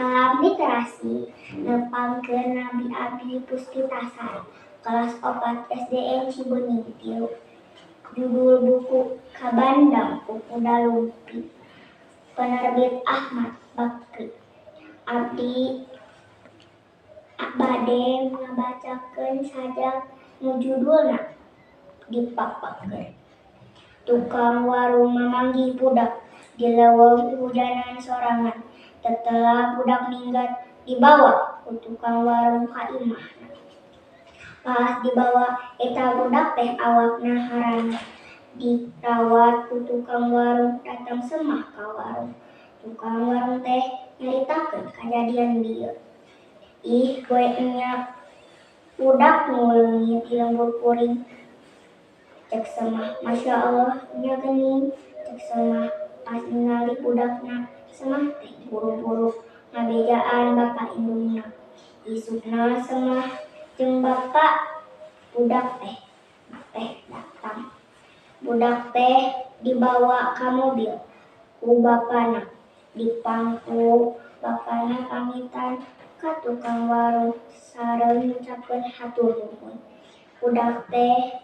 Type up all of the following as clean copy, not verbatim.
Salam literasi. Nepangkeun nami abdi Puspitasari, kelas 4 SDN Cibeunying 3. Judul buku Kabandang ku Kuda Lumping. Penerbit Ahmad Bakri. Abdi bade ngabacakeun sajak nu judulna Dipakpakeun. Tukang warung mamanggih budak di leuweung hujanan sorangan. Tetela budak minggat dibawa ku tukang warung ka imahna. Pas dibawa eta budak teh awakna haranyut. Dirawat ku tukang warung datang Semah ka warung. Tukang warung teh nyaritakeun kajadian bieu. Ih we nya budak nu leungit di lembur kuring. Cek Semah, Masya Allah nya geuning. Cek Semah pas ningali budakna, Semah teh buru-buru ngabejaan bapa indungna. Isukna Semah jeung bapa budak teh datang. Budak teh dibawa ka mobil ku bapana. Dipangku bapana pamitan ka tukang warung sareng ngucapkeun hatur nuhun. Budak teh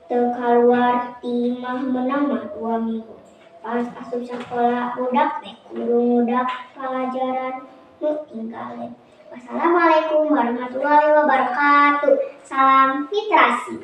teu kaluar ti imah meunang mah 2 minggu. Pas asup sakola budak teh kudu ngudak palajaran nu tinggaleun. Wassalamualaikum warahmatullahi wabarakatuh. Salam literasi.